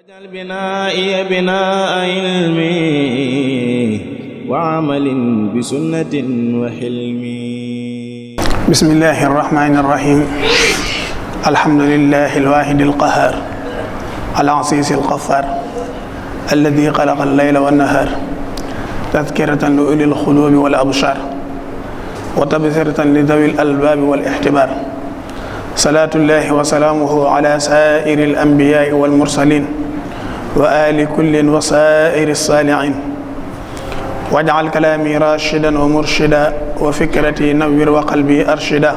واجعل بنائي بناء علم وعمل بسنة وحلم. بسم الله الرحمن الرحيم. الحمد لله الواحد القهار العزيز الغفار الذي خلق الليل والنهار تذكرة لأولي القلوب والأبصار وتبصرة لذوي الألباب والاعتبار. صلاة الله وسلامه على سائر الأنبياء والمرسلين وآل كل وسائر الصالحين. واجعل كلامي راشدا ومرشدا وفكرتي نوّر وقلبي أرشدا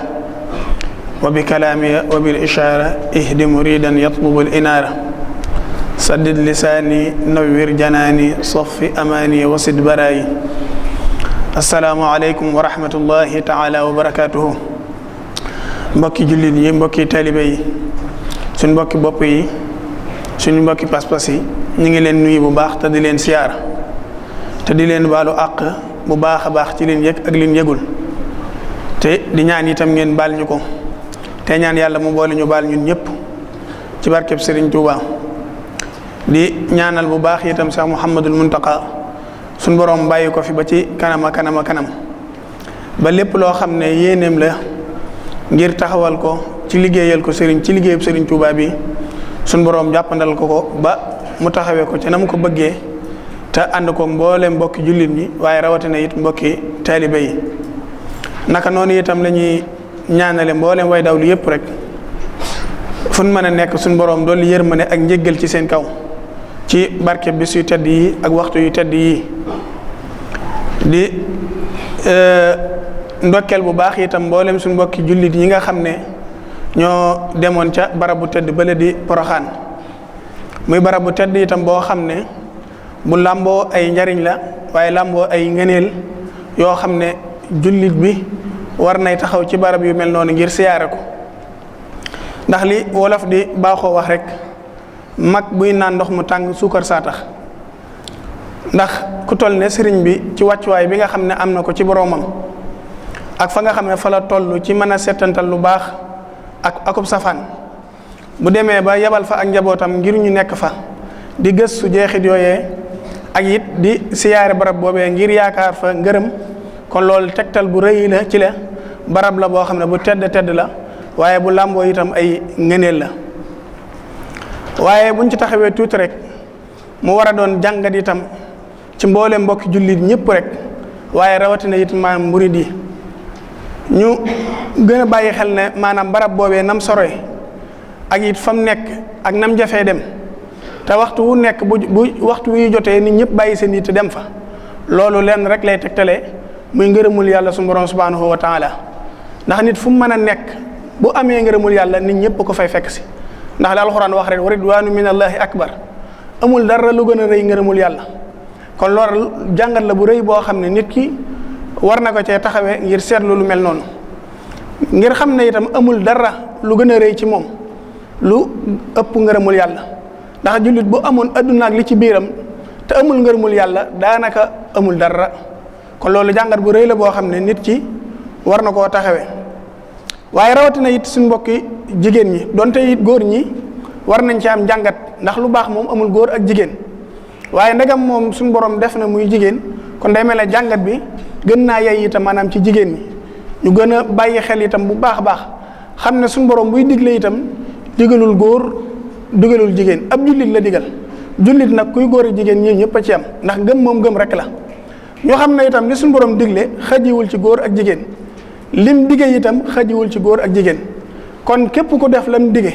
وبكلامي وبالإشارة اهد مريدا يطلب الإنارة. سدد لساني نوّر جناني صف أماني وسد براي. السلام عليكم ورحمة الله تعالى وبركاته. mbokki jullit yi, mbokki taalibe yi, suñ mbokki bopp yi, suñu mbokki pas-pas yi, ñu ngi leen nuyu bu baax te di leen siyaara te di leen baalu àq bu baax a baax ci leen yëg ak leen yëgul te di ñaan itam ngeen baal ñu ko te ñaan yàlla mu boole ñu baal ñun ñëpp ci barkeb Serigne Touba. di ñaanal bu baax itam sax Ahmadoul Muntaqa suñ borom bàyyi ko fi ba ci kanam a kanam a kanam ba lépp loo xam ne yéeneem la ngir taxawal ko ci liggéeyal ko Serigne ci liggéeyub Serigne Touba bi suñ boroom jàppandal ko ba mu taxawee ko ci na mu ko bëggee te ànd ko mboolem mbokki jullit ñi waaye rawatina it mbokki taalibe yi. naka noonu itam la ñuy ñaanale mboolem way dawlu yëpp rek fu ñu mën a nekk suñ boroom dolli yërmande ak njéggal ci seen kaw ci barke bis yu tedd yi ak waxtu yu tedd yi. di ndokkeel bu baax itam mboolem suñu mbokki jullit yi nga xam ne ñoo demoon ca barabu tedd bële di Poroxaan muy barabu tedd itam boo xam ne bu làmboo ay njariñ la waaye làmboo ay ngëneel yoo xam ne jullit bi war nay taxaw ci barab yu mel noonu ngir siyaare ko. ndax li wolof di baaxoo wax rek mag buy naan ndox mu tàng suukar saa tax. ndax ku toll ne sëriñ bi ci wàccuwaay bi nga xam ne am na ko ci boroomam ak fa nga xam ne fa la toll ci mën a settantal lu baax akub safaan bu demee ba yebal fa ak njabootam ngir ñu nekk fa di gëstu jeexit yooyee ak it di siyaare barab boobee ngir yaakaar fa ngërëm kon loolu tegtal bu rëy la ci la barab la boo xam ne bu tedd la waaye bu làmboo itam ay ngëneel la. waaye buñ ci taxawee tuuti rek mu war a doon jàngat itam ci mboole mbokki jullit ñëpp rek waaye rawatina it maanaam murid yi ñu gën a bàyyi xel ne maanaam barab boobee nam soroy ak it fam nekk ak nam jafee dem te waxtu wu nekk bu waxtu wu jotee nit ñëpp bàyyi seen yitte dem fa loolu lenn rek lay tegtalee muy ngërëmul yàlla su borom subhanahu wa taala. ndax nit fu mu mën a nekk bu amee ngërëmul yàlla nit ñëpp ko fay fekk si ndax la alxuraan wax rek wa ridwaanu minallahi akbar amul dara lu gën a rëy ngërëmul yàlla. kon loolu jàngat la bu rëy boo xam ne nit ki war na ko cee taxawee ngir seetlu lu mel noonu ngir xam ne itam amul dara lu gën a rëy ci moom lu ëpp ngërëmul yàlla. ndax jullit bu amoon adduna ak li ci biiram te amul ngërëmul yàlla daanaka amul dara kon loolu jàngat bu rëy la boo xam ne nit ki war na koo taxawee. waaye rawatina it suñ mbokki jigéen ñi donte it góor ñi war nañ ci am jàngat ndax lu baax moom amul góor ak jigéen. waaye ndegam moom suñu borom def na muy jigéen kon day mel ne jàngat bi gën naa yey itam maanaam ci jigéen ñi ñu gën a bàyyi xel itam bu baax a baax xam ne suñu borom buy digle itam digalul góor digalul jigéen ab jullit la digal. jullit nag kuy góor ak jigéen ñi ñëpp a ci am ndax gëm moom gëm rek la. ñoo xam ne itam li suñu borom digle xajiwul ci góor ak jigéen lim dige itam xajiwul ci góor ak jigéen kon képp ku def lam dige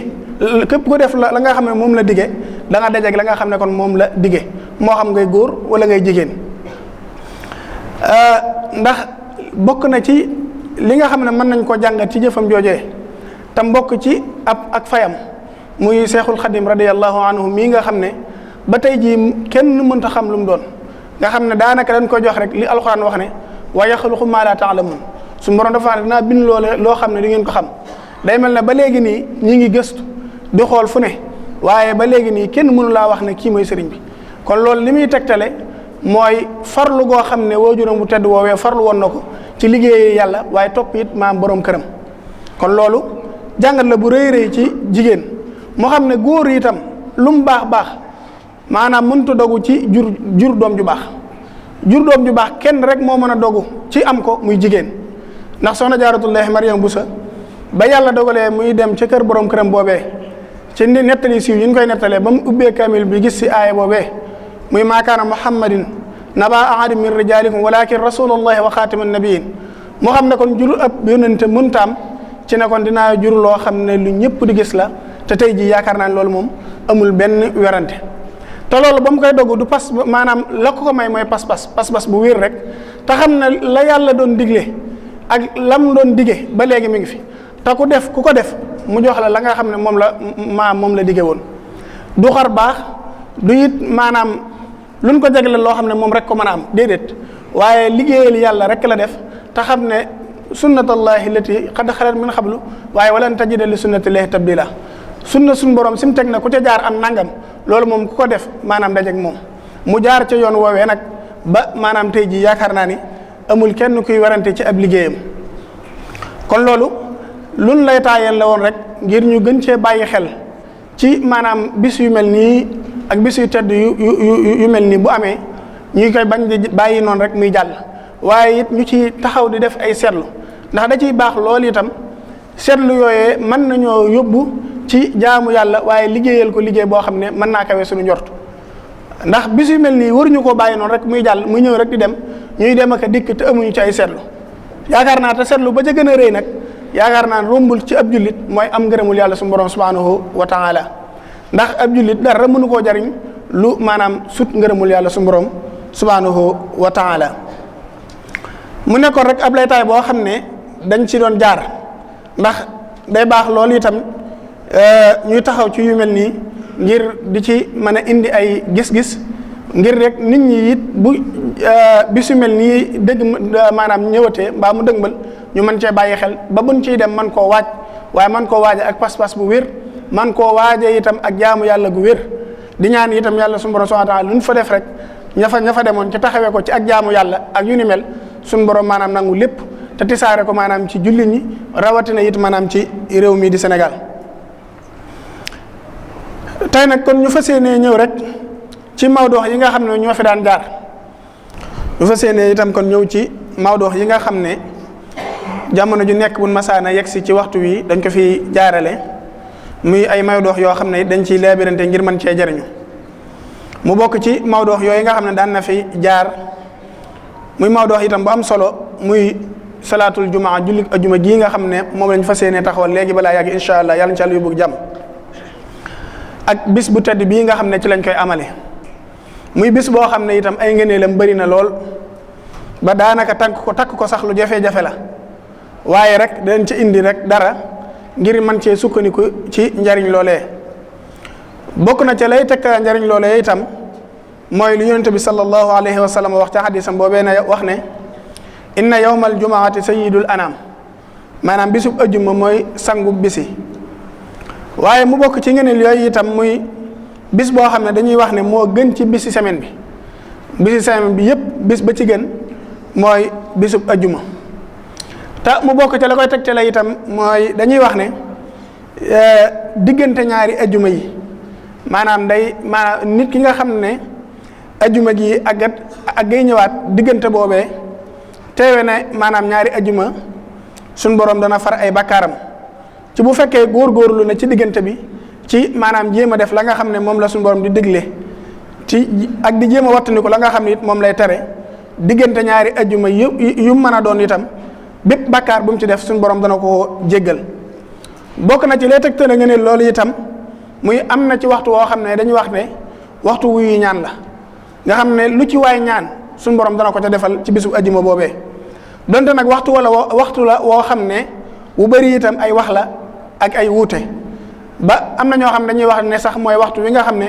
képp ku def la nga xam ne moom la dige da nga dajeeg la nga xam ne kon moom la dige moo xam ngay góor wala ngay jigéen. ndax bokk na ci li nga xam ne mën nañ koo jàngat ci jëfam joojee te mbokk ci ak fayam muy Cheikhul Khadim radiyallahu anhu mii nga xam ne ba tey jii kenn mënta xam lu mu doon nga xam ne daanaka dañ ko jox rek li alxuraan wax ne wa yaxluqu maa laa ta'lamuun suñu borom dafa ne dinaa bind loo xam ne di ngeen ko xam. day mel ne ba léegi nii ñi ngi gëstu di xool fu ne waaye ba léegi nii kenn mënu laa wax ne kii mooy sëriñ bi kon loolu li muy tegtale mooy farlu goo xam ne waajuram bu tedd woowee farlu woon na ko ci liggéey yàlla waaye topp it maam borom këram. kon loolu jàngat la bu rëy rëy ci jigéen moo xam ne góor itam lu mu baax maanaam mënut a dogu ci jur doom ju baax jur doom ju baax kenn rek moo mën a dogu ci am ko muy jigéen ndax soxna Jaaratullaahi Mariam Busa ba yàlla dogalee muy dem ca kër borom këram boobee ci nettali siiw yi ñu koy nettalee ba mu ubbee kamil bi gis si aaya boobee muy maa kaana muhammadin nabaa ahadin min rijaalikum walakin rasulullahi wa xaatiman nabiyin moo xam ne kon jur ab yónnente mëntaam ci ne kon dinaa jur loo xam ne lu ñëpp di gis la te tey jii yaakaar naa ne loolu moom amul benn werante te loolu ba mu koy dogu du pas maanaam la ko may mooy pas-pas bu wér rek te xam ne la yàlla doon digle ak lam doon dige ba léegi mi ngi fi te ku ko def mu jox la nga xam ne moom la dige woon du xar baax du it maanaam luñ ko jagle loo xam ne moom rek ko mën a am déedéet waaye liggéeyal yàlla rek la def te xam ne sunnatallahi lati qad xalat min xablu waaye walan tajida li sunnatillahi tabdila suñ borom si mu teg na ku ca jaar am nangam loolu moom ku ko def maanaam dajeeg moom mu jaar ca yoon woowee nag ba maanaam tey jii yaakaar naa ni amul kenn kuy warante ci ab liggéeyam kon loolu luñ lay taayal la woon rek ngir ñu gën cee bàyyi xel ci maanaam bis yu mel nii ak bis yu tedd yu mel nii bu amee ñuy koy bañ di bàyyi noonu rek muy jàll waaye it ñu ci taxaw di def ay seetlu ndax da ciy baax loolu itam seetlu yooyee mën nañoo yóbbu ci jaamu yàlla waaye liggéeyal ko liggéey boo xam ne mën naa kawe suñu njort ndax bis yu mel nii waruñu koo bàyyi noonu rek muy jàll muy ñëw rek di dem ñuy dem ak a dikk te amuñu ci ay seetlu yaakaar naa te seetlu ba ca gën a rëy nag yaakaar naa rombul ci ab jullit mooy am ngërëmul yàlla suñu borom subhanahu wa taala ndax ab jullit dara mënu koo jariñ lu maanaam sut ngërëmul yàlla suñu borom subhanahu wa taala mu nekkoon rek ab laytaay boo xam ne dañ ci doon jaar ndax day baax loolu itam ñuy taxaw ci yu mel nii ngir di ci mën a indi ay gis-gis ngir rek nit ñi it bu bis yu mel nii dëgg maanaam ñëwatee mbaa mu dëgmal ñu mën cee bàyyi xel ba buñ ciy dem man koo waaj waaye man koo waaje ak pas-pas bu wér man koo waaje itam ak jaamu yàlla gu wér di ñaan itam yàlla suñu borom subhanahu wa ta'ala lu ñu fa def rek ña fa demoon ci taxawee ko ci ak jaamu yàlla ak yu ni mel suñu borom maanaam nangu lépp te tisaare ko maanaam ci jullit ñi rawatina it maanaam ci réew mi di Sénégal tey nag kon ñu fas yéenee ñëw rek ci mawdoox yi nga xam ne ñoo fi daan jaar ñu fas yéenee itam kon ñëw ci mawdoox yi nga xam ne jamono ju nekk buñ masaana yegg si ci waxtu wi dañ ko fi jaarale muy ay mawdoox yoo xam ne dañ ciy leebirante ngir mën cee jariñu mu bokk ci mawdoox yooyu nga xam ne daan na fi jaar muy mawdoox itam bu am solo muy salaatul jumaa julli ajuma gii nga xam ne moom lañ fas yéenee taxawal léegi balaa yàgg incha allah yàlla na ci àll yóbbu jàmm ak bis bu tedd bii nga xam ne ci lañ koy amale muy bis boo xam ne itam ay ngëneelam bëri na lool ba daanaka takk ko sax lu jafe-jafe la waaye rek dañ ci indi rek dara ngir man cee sukkandiku ci njariñ loolee bokk na ca lay tegtal njariñ loolee itam mooy lu yonente bi sallallahu alayhi wa sallam wax ca xadisam boobee na wax ne inna yawmal jumaati sayyidul anam maanaam bisub ajjuma mooy sangu bisi waaye mu bokk ci ngeneel yooyu itam muy bis boo xam ne dañuy wax ne moo gën ci bisi semaine bi yépp bis ba ci gën mooy bisub ajjuma te mu bokk ca la koy tegtale itam mooy dañuy wax ne diggante ñaari ajjuma yi maanaam nit ki nga xam ne ajjuma gi ak gay ñëwaat diggante boobee teewe ne maanaam ñaari ajjuma suñ borom dana far ay bakkaaram ci bu fekkee góorgóorlu na ci diggante bi ci maanaam jéem a def la nga xam ne moom la suñu borom di digle ci ak di jéem a wattandiku la nga xam ne it moom lay tere diggante ñaari ajjuma yu mën a doon itam bépp bakkaar bu mu ci def suñu borom dana ko jéggal bokk na ci lay tegtale nga ne loolu itam muy am na ci waxtu woo xam ne dañuy wax ne waxtu wuyu ñaan la nga xam ne lu ci waay ñaan suñu borom dana ko ca defal ci bisu ajjuma boobee donte nag waxtu la woo xam ne wu bëri itam ay wax la ak ay wuute ba am na ñoo xam ne dañuy wax ne sax mooy waxtu wi nga xam ne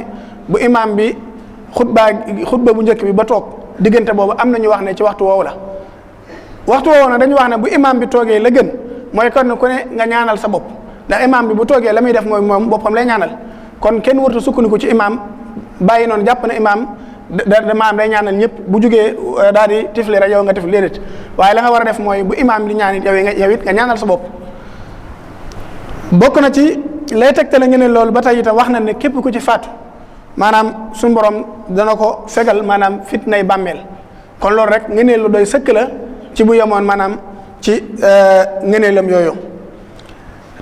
bu imaam bi xutba bu njëkk bi ba toog diggante boobu am na ñu wax ne ci waxtu woowu la waxtu woowu nag dañuy wax ne bu imaam bi toogee la gën mooy kon ku ne nga ñaanal sa bopp ndax imaam bi bu toogee la muy def mooy moom boppam lay ñaanal kon kenn warut a sukkandiku ci imaam bàyyi noonu jàpp na imaam maam day ñaanal ñëpp bu jugee daal di tifli rek yow nga tifli déedéet waaye la nga war a def mooy bu imaam di ñaan it yow it nga ñaanal sa bopp bokk na ci lay tegtale nga ne loolu ba tey itam wax na ne képp ku ci faatu maanaam suñu borom dana ko fegal maanaam fitnay bàmmeel kon loolu rek ngëneel lu doy sëkk la ci bu yemoon maanaam ci ngëneelam yooyu.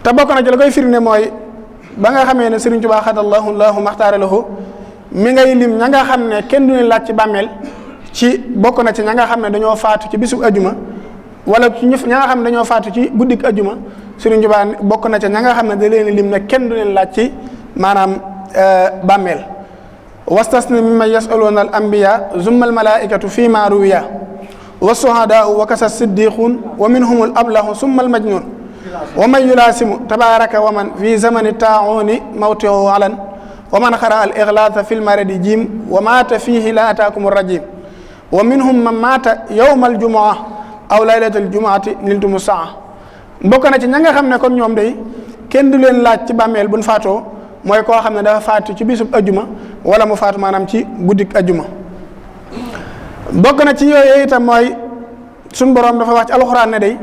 te bokk na ci la koy firnde mooy ba nga xamee ne Serigne Touba xadallahu maxtaara lahu mi ngay lim ña nga xam ne kenn du leen laaj ci bàmmeel ci bokk na ci ña nga xam ne dañoo faatu ci bisu ajuma wala ci ña nga xam ne dañoo faatu ci guddik ajuma Serigne Touba bokk na ci ña nga xam ne da leen lim ne kenn du leen laaj ci maanaam bàmmeel. wastasni mimman yasaluuna al anbiya zumma al malaikatu fi ma ruwiya wa suhadaau wa kasa siddiqun wa minhum al ablahu summa al majnun wa man yulaasimu tabaraka wa man fi zamani taauni mawtihu alan wa man xara al iglaata fi lmaradi jim wa maata fihi la ataakum rajim wa minhum man maata yowma aljumaa aw laylata aljumaati niltumu saa bokk na ci ña nga xam ne kon ñoom day kenn du leen laaj ci bàmmeel buñ faatoo mooy koo xam ne dafa faatu ci bisub ajuma wala mu faatu maanaam ci guddik ajuma bokk na ci yooyu itam mooy suñ borom dafa wax ci alxuraan ne day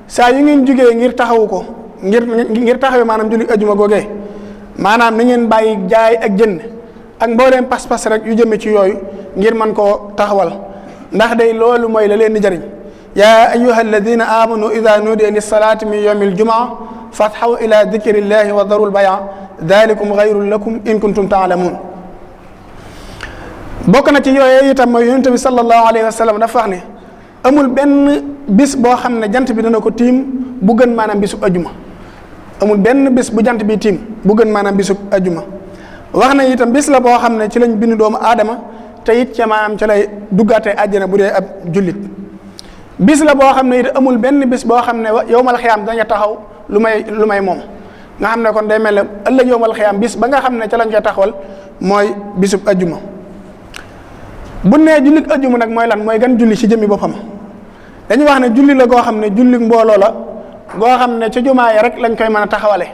saa yu ngeen jugee ngir taxawu ko ngir taxawu maanaam julli ajuma googee maanaam na ngeen bàyyi jaay ak jënd ak mbooleem pas-pas rek yu jëme ci yooyu ngir mën koo taxawal ndax day loolu mooy la leen di jariñ yaa ayyuha alladina amanu ida nudiya lissalaati min yawmi aljumaa fatxaw ila dikrillahi wa darul baya dalikum xayrun lakum in kuntum taalamun bokk na ci yooyu itam mooy yonent bi sallallahu alayhi wa sallam dafa wax ne amul benn bis boo xam ne jant bi dana ko tiim bu gën maanaam bisub ajuma amul benn bis bu jant bi tiim bu gën maanaam bisub ajuma wax na itam bis la boo xam ne ci lañ bind doomu aadama te it ca maanaam ca lay duggaatee àjjana bu dee ab jullit bis la boo xam ne it amul benn bis boo xam ne yowmal xiyaam daña taxaw lu may moom nga xam ne kon day mel ne ëllëg yowmal xiyaam bis ba nga xam ne ca lañ koy taxawal mooy bisub ajuma bu nee jullit ajuma nag mooy lan mooy gan julli ci jëmmi boppam dañuy wax ne julli la goo xam ne julli mbooloo la goo xam ne ca jumaa ya rek lañ koy mën a taxawale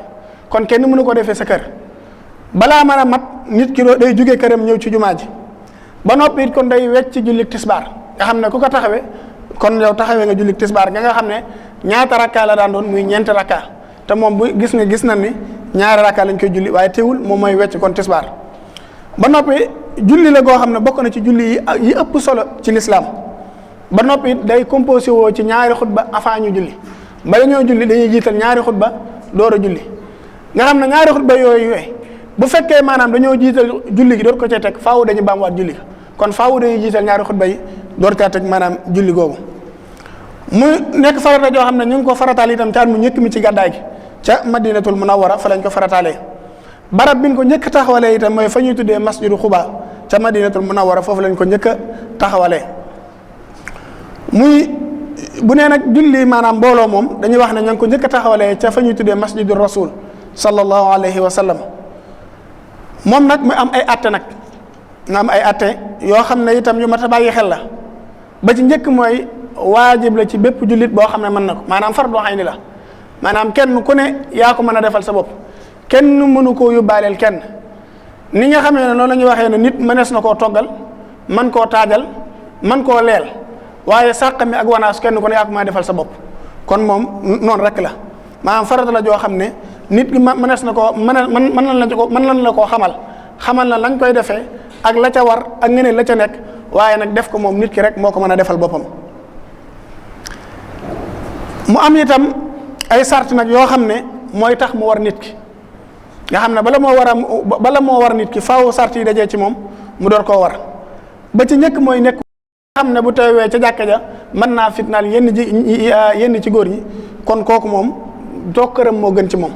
kon kenn mënu ko defee sa kër balaa mën a mat nit ki day jóge këram ñëw ci jumaa ji ba noppi it kon day wecc ci julli tisbaar nga xam ne ku ko taxawee kon yow taxawee nga julli tisbaar nga xam ne ñaata rakka la daan doon muy ñeenti rakka te moom bu gis na ni ñaari rakka lañ koy julli waaye teewul moom mooy wecc kon tisbaar ba noppi julli la goo xam ne bokk na ci julli yi ëpp solo ci lislaam ba noppi day composé woo ci ñaari xutba avant ñu julli bala ñoo julli dañuy jiital ñaari xutba door a julli nga xam ne ñaari xutba yooyu bu fekkee maanaam dañoo jiital julli gi door ko cay teg faaw dañu baamuwaat julli kon faaw dañuy jiital ñaari xutba yi door caa teg maanaam julli googu mu nekk farata joo xam ne ñu ngi ko farataal itam caat mu ñëkk mi ci gàddaay gi ca madinatul munawwara fa lañ ko farataalee barab biñ ko njëkk taxawalee itam mooy fa ñuy tuddee masjidu Xuba ca madinatul munawwara foofu lañ ko njëkk a taxawalee muy bu nee nag julli maanaam mbooloo moom dañuy wax ne ña ngi ko njëkk a taxawalee ca fa ñuy tuddee masjidu rasul sallallahu alayhi wa sallam moom nag mu am ay atte nag nga am ay atte yoo xam ne itam yu mat a bàyyi xel la ba ci njëkk mooy waajib la ci bépp jullit boo xam ne mën na ko maanaam fardu ayni la maanaam kenn ku ne yaa ko mën a defal sa bopp kenn mënu koo yóbbaaleel kenn ni nga xamee ne noonu la ñuy waxee ne nit mënees na koo toggal man koo taajal man koo leel waaye sàq mi ak wanaas kenn ku ne yaa ko mën a defal sa bopp kon moom noonu rek la maanaam farata la joo xam ne nit ki mënees na koo mën lan la koo xamal na lañ koy defee ak la ca war ak ngëneel la ca nekk waaye nag def ko moom nit ki rek moo ko mën a defal boppam mu am itam ay sart nag yoo xam ne mooy tax mu war nit ki nga xam ne bala moo war nit ki faaw sart yi dajee ci moom mu door koo war ba ci njëkk mooy nekk xam ne bu teewee ca jàkka ja mën naa fitnaal yenn ci góor ñi kon kooku moom toog këram moo gën ci moom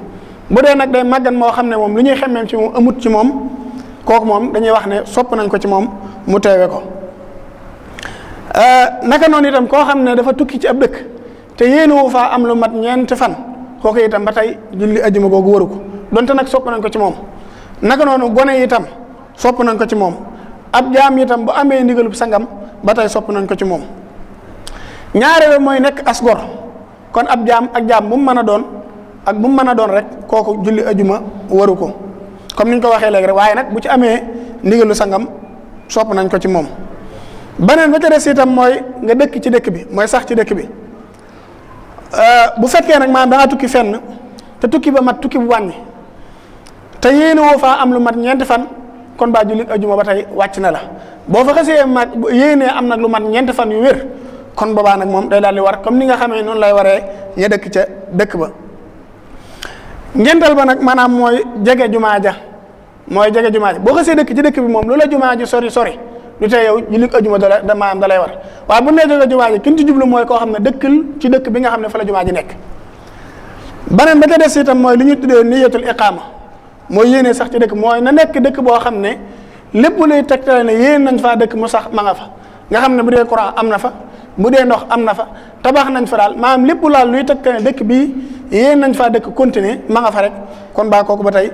bu dee nag day màggan moo xam ne moom lu ñuy xemmeem ci moom amut ci moom kooku moom dañuy wax ne sopp nañ ko ci moom mu teewe ko naka noonu itam koo xam ne dafa tukki ci ab dëkk te yéenuwu faa am lu mat ñeenti fan kooku itam ba tey julli ajuma googu waru ko donte nag sopp nañ ko ci moom naka noonu gone itam sopp nañ ko ci moom ab jaam itam bu amee ndigalub sangam ba tey sopp nañ ko ci moom ñaareel mooy nekk as gor kon ab jaam ak jaam bu mu mën a doon ak bu mu mën a doon rek kooku julli ajuma waru ko comme ni ñu ko waxee léegi rek waaye nag bu ci amee ndigalu sangam sopp nañ ko ci moom beneen ba ca des itam mooy nga dëkk ci dëkk bi mooy sax ci dëkk bi bu fekkee nag maanaam da nga tukki fenn te tukki ba mat tukki bu wàññi te yéene woo faa am lu mat ñeenti fan kon baa julli ajuma ba tey wàcc na la boo fa xasee mag yéenee am nag lu mat ñeenti fan yu wér kon boobaa nag moom day daal di war comme ni nga xamee noonu lay waree ña dëkk ca dëkk ba. ngeental ba nag maanaam mooy jege jumaa ja boo xasee dëkk ci dëkk bi moom loola jumaa ji sori du tee yow julli ajuma maanaam da lay war waaye bu nee jege jumaa ji kin ci jublu mooy koo xam ne dëkkul ci dëkk bi nga xam ne fa la jumaa ji nekk. beneen ba ca des itam mooy li ñu tuddee niyatul iqaama mooy yéene sax ci dëkk mooy na nekk dëkk boo xam ne lépp luy tegtale ne yéen nañ faa dëkk mu sax ma nga fa nga xam ne bu dee courant am na fa bu dee ndox am na fa tabax nañ fa daal maanaam lépp laal luy tegtale ne dëkk bii yéen nañ faa dëkk continuer ma nga fa rek kon baa kooku ba tey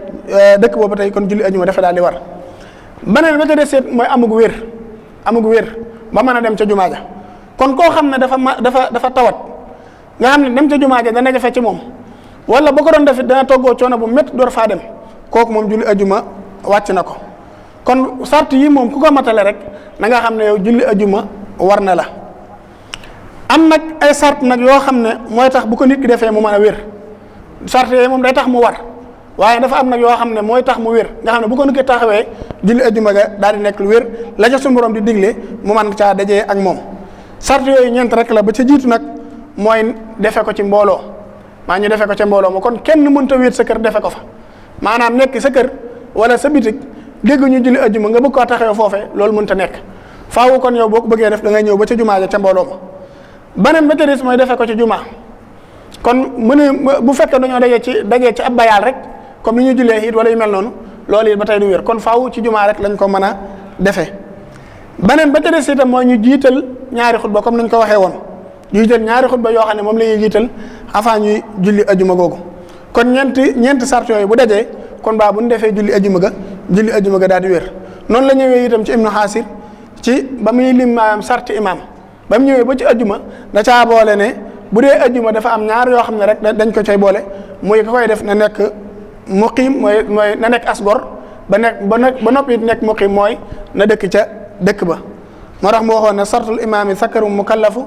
dëkk boobu ba tey kon julli ajuma dafa daal di war. beneen ba ca des it mooy amug wér ba mën a dem ca jumaa ja kon koo xam ne dafa tawat nga xam ne dem ca jumaa ja dana jafe ci moom wala ba ko doon def it dana toggoo coono bu métti door faa dem kooku moom julli ajuma wàcc na ko kon sart yi moom ku ko matale rek na nga xam ne yow julli ajuma war na la. am nag ay sart nag yoo xam ne mooy tax bu ko nit ki defee mu mën a wér sart yooyu moom day tax mu war waaye dafa am nag yoo xam ne mooy tax mu wér nga xam ne bu ko nit ki taxawee julli ajuma ga daal di nekk lu wér la ca suñu borom di digle mu mën caa dajee ak moom. sart yooyu ñeent rek la ba ca jiitu nag mooy defe ko ci mbooloo maa ñu defe ko ca mbooloo ma kon kenn mënta wéet sa kër defe ko fa maanaam nekk sa kër wala sa bitik dégg ñu julli ajuma nga bëgg koo taxawee foofee loolu mënta nekk faawu kon yow boo ko bëggee def da ngay ñëw ba ca jumaa ja ca mbooloo ma. beneen ba ca des mooy defee ko ci jumaa kon bu fekkee dañoo dajee ci ab bayaal rek comme ni ñu jullee it wala yu mel noonu loolu it ba tey du wér kon faaw ci jumaa rek lañ ko mën a defee. beneen ba ca des itam mooy ñu jiital ñaari xutba comme nañ ko waxee woon ñu jiital ñaari xutba yoo xam ne moom la ñuy jiital avant ñuy julli ajuma googu kon ñeenti sart yooyu bu dajee kon baa bu ñu defee julli ajuma ga daal di wér. noonu la ñëwee itam ci Ibnu Xaasir ci ba muy lim maanaam sarti imaam ba mu ñëwee ba ci ajuma da caa boole ne bu dee ajuma dafa am ñaar yoo xam ne rek dañ ko cay boole muy ka koy def na nekk muqiim mooy na nekk asgor ba noppi nekk muqiim mooy na dëkk ca dëkk ba. moo tax mu waxoon ne sartul imaami sakaru mukallafu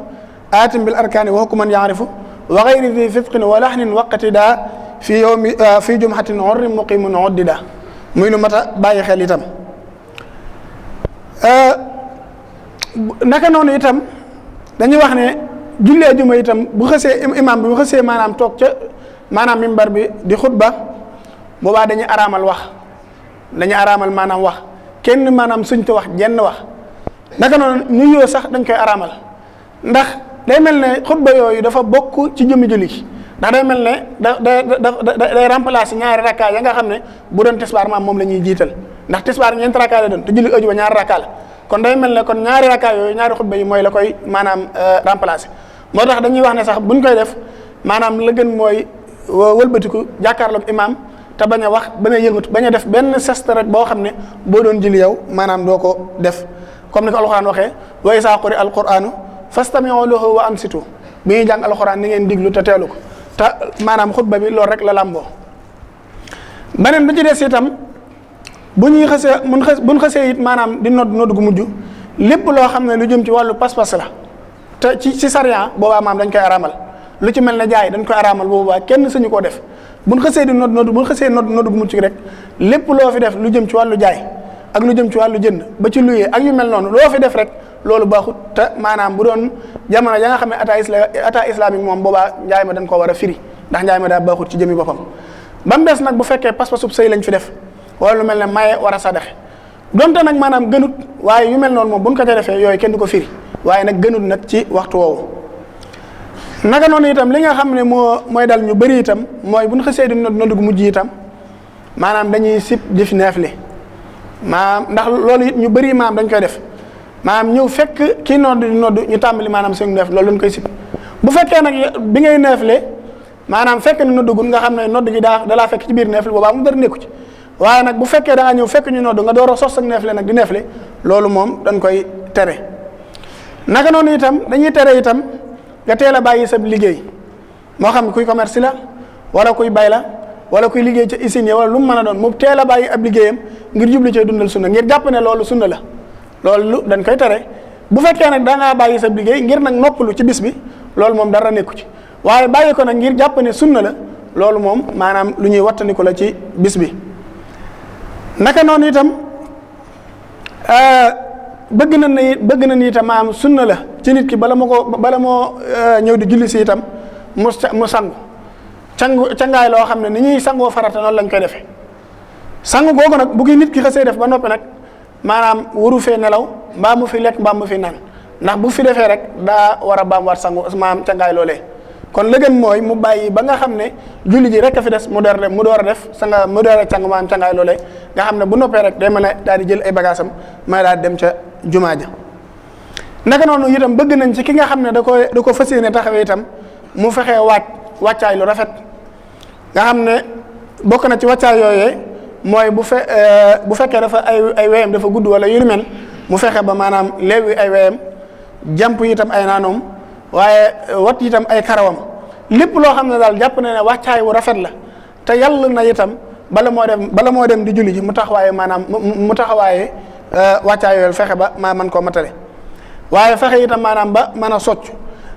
aatim bil arkaani wa hukuman yaarifu wa gayri di fisqin wa laxnin waqati daa fi jumhatin urri muqimun uddida muy lu mat a bàyyi xel itam. naka noonu itam dañuy wax ne julli ajuma itam bu xësee imaam bi bu xësee maanaam toog ca maanaam mimbar bi di xutba boobaa dañuy araamal maanaam wax kenn maanaam suñ te wax jenn wax naka noonu nuyoo sax dañ koy araamal ndax day mel ne xutba yooyu dafa bokk ci jëmmi julli gi ndax day mel ne day remplacer ñaari rakkaa ya nga xam ne bu doon tisbaar maam moom la ñuy jiital ndax tisbaar ñeenti rakkaa la doon te julli ajuma ñaari rakkaa la kon day mel ne kon ñaari rakkaa yooyu ñaari xutba yi mooy la koy maanaam remplacer moo tax dañuy wax ne sax buñ koy def maanaam la gën mooy wëlbatiku jàkkaarloog imaam te bañ a wax bañ a yëngatu bañ a def benn geste rek boo xam ne boo doon julli yow maanaam doo ko def comme ni ko alxuraan waxee wa izaa quri'a alquraanu fastami'uu lahu wa ansitu bi ñuy jàng alxuraan ni ngeen diglu te teelu ko te maanaam xutba bi loolu rek la làmboo. beneen bi ci des itam bu ñuy xasee it maanaam di nodd gu mujj lépp loo xam ne lu jëm ci wàllu pas-pas la te ci sariya boobaa maam dañ koy araamal lu ci mel ne jaay dañ koy araamal boobaa kenn sañu koo def buñ xasee di nodd gu mujj rek lépp loo fi def lu jëm ci wàllu jaay ak lu jëm ci wàllu jënd ba ci luyee ak yu mel noonu loo fi def rek loolu baaxut te maanaam bu doon jamono ya nga xam ne état islamique moom boobaa njaay ma dañ koo war a firi ndax njaay ma daa baaxut ci jëmi boppam. ba mu des nag bu fekkee pas-pasub sëy lañ fi def wala lu mel ne maye war a sadaxe donte nag maanaam gënut waaye yu mel noonu moom buñ ko ca defee yooyu kenn du ko firi waaye nag gënut nag ci waxtu woowu. naka noonu itam li nga xam ne mooy dal ñu bëri itam mooy buñ xasee di nodd gu mujj itam maanaam dañuy sib jëf neefle maanaam ndax loolu it ñu bëri maanaam dañ koy def maanaam ñëw fekk kii nodd di nodd ñu tàmbali maanaam seen neef loolu dañ koy sib bu fekkee nag bi ngay neefle maanaam fekk ni noddugul nga xam ne nodd gi dalaa fekk ci biir neefle boobaa mu dara nekku ci waaye nag bu fekkee da nga ñëw fekk ñu nodd nga door a sos ak neefle nag di neefle loolu moom dañ koy tere. naka noonu itam dañuy tere itam nga teel a bàyyi sa liggéey moo xam kuy commerce la wala kuy bay la wala kuy liggéey ca usine yi wala lu mu mën a doon mu teel a bàyyi ab liggéeyam ngir jublu cee dundal sunna ngir jàpp ne loolu sunna la loolu dañ koy tere. bu fekkee nag da ngaa bàyyi sa liggéey ngir nag noppalu ci bis bi loolu moom dara nekku ci waaye bàyyi ko nag ngir jàpp ne sunna la loolu moom maanaam lu ñuy wattandiku la ci bis bi. naka noonu itam bëgg na ni itam maanaam sunna la ci nit ki bala moo ñëw di julli si itam mu sangu cangaay loo xam ne ni ñuy sangoo farata noonu lañ koy defee sangu googu nag bu ki nit ki xasee def ba noppi nag maanaam waru fee nelaw mbaa mu fi lekk mbaa mu fi naan ndax bu fi defee rek daa war a baam waat sangu maanaam cangaay loolee kon la gën mooy mu bàyyi ba nga xam ne julli ji rek a fi des mu door a def mu door a càng maanaam cangaay loolee nga xam ne bu noppee rek day mën a daal di jël ay bagaasam may daal di dem ca jumaa ja naka noonu itam bëgg nañ ci ki nga xam ne da ko fas yéene taxawee itam mu fexee wàccaay lu rafet nga xam ne bokk na ci wàccaay yooyee mooy bu fekkee dafa ay weyam dafa gudd wala yu mel mu fexe ba maanaam leewi ay weyam jàmp itam ay naanoom waaye wat itam ay karawam lépp loo xam ne daal jàpp na ne wàccaay wu rafet la te yàlla na itam bala moo dem di julli ji mu taxawaaye maanaam mu taxawaaye wàccaay yooyu fexe ba maa man koo matale waaye fexe itam maanaam ba mën a socc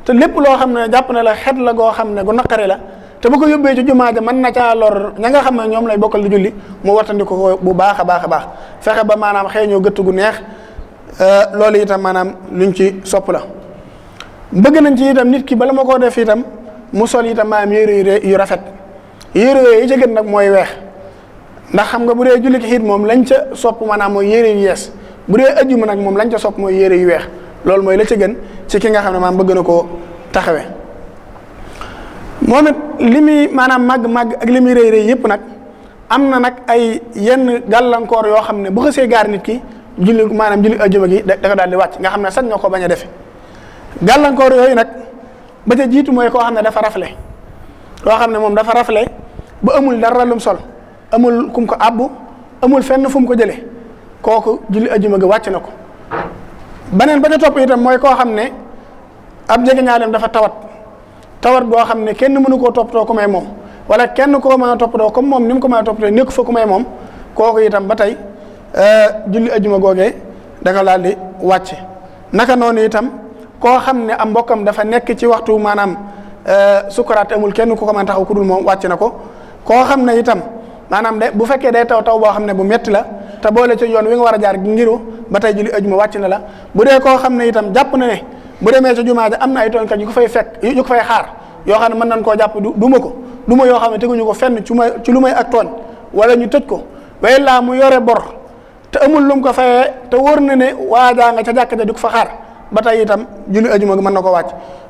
te lépp loo xam ne jàpp na la xet la goo xam ne gu naqari la te bu ko yóbbee ci jumaa ja mën na caa lor ña nga xam ne ñoom lay bokkal di julli mu wattandi ko bu baax a baax a baax fexe ba maanaam xeeñoo gëtt gu neex loolu itam maanaam luñ ci sopp la bëgg nañ ci itam nit ki bala ma koo def itam mu sol itam maanaam yére yu rafet yére yooyu yi ca gën nag mooy weex ndax xam nga bu dee julli ki it moom lañ ca sopp maanaam mooy yére yu yees bu dee ajjuma nag moom lañ ca sopp mooy yére yu weex loolu mooy la ca gën ci ki nga xam ne maanaam bëgg na koo taxawee moom it li muy maanaam màgg ak li muy rëy yëpp nag am na nag ay yenn gàllankoor yoo xam ne bu xasee gaar nit ki julli ajjuma gi da ko daal di wàcc nga xam ne sañ nga ko bañ a defe gàllankoor yooyu nag ba ca jiitu mooy koo xam ne dafa rafle koo xam ne moom dafa rafle ba amul dara lum sol amul kum ko àbbu amul fenn fu mu ko jëlee kooku julli ajjuma gi wàcc na ko beneen ba ca topp itam mooy koo xam ne ab jegeñaaleem dafa tawat boo xam ne kenn mënu koo toppatoo ku may moom wala kenn koo mën a toppatoo comme moom ni mu ko mën a toppatoo nekk fa ku may moom kooku itam ba tey julli ajjuma googee da ko daal di wàcce naka noonu itam koo xam ne am mbokkam dafa nekk ci waxtu maanaam sukuraat amul kenn ku ko mën a taxaw ku dul moom wàcc na ko koo xam ne itam maanaam bu fekkee day taw boo xam ne bu metti la te boole ci yoon wi nga war a jaar ngiru ba tey julli ajjuma wàcc na la bu dee koo xam ne itam jàpp na ne bu demee ca jumaa ja am na ay tooñkat yu ko fay fekk yu ko fay xaar yoo xam ne mën nañ koo jàpp duma yoo xam ne teguñu ko fenn ci lu may ak tooñ wala ñu tëj ko way laa mu yore bor te amul lu mu ko fayee te wóor na ne waajaa nga ca jàkka ja di ko fa xaar ba tey itam julli ajjuma gi mën na ko wàcc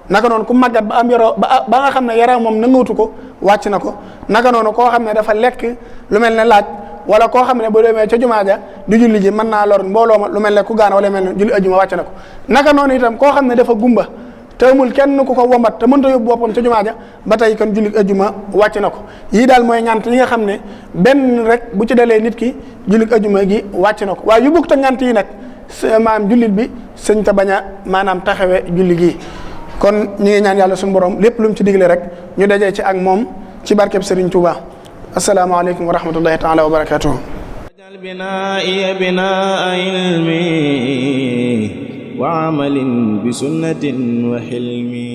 naka noonu ku màggat ba am yoroo ba nga xam ne yaram moom nangawtu ko wàcc na ko naka noonu koo xam ne dafa lekk lu mel ne laaj wala koo xam ne bu demee ca jumaa ja di julli ji mën naa lor mbooloo ma lu mel ne ku gaana wala mel ne julli ajjuma wàcc na ko naka noonu itam koo xam ne dafa gumba te amul kenn ku ko wombat te mënta yóbbu boppam ca jumaa ja ba tey kon julli ajjuma wàcc na ko yii daal mooy ñant yi nga xam ne benn rek bu ci dalee nit ki julli ajjuma gi wàcc na ko waaye yu bukk te ñant yi nag maanaam jullit bi sëñ ta bañ a maanaam taxawe julli gii kon ñu ngi ñaan yàlla suñu borom lépp lu mu ci digle rek ñu dajee ci ak moom ci barkeb Serigne Touba asalaamaaleykum wa rahmatullahi taala wa barakatuhu binaa'i binaa'a ilmi wa amalin bi sunnatin wa hilmi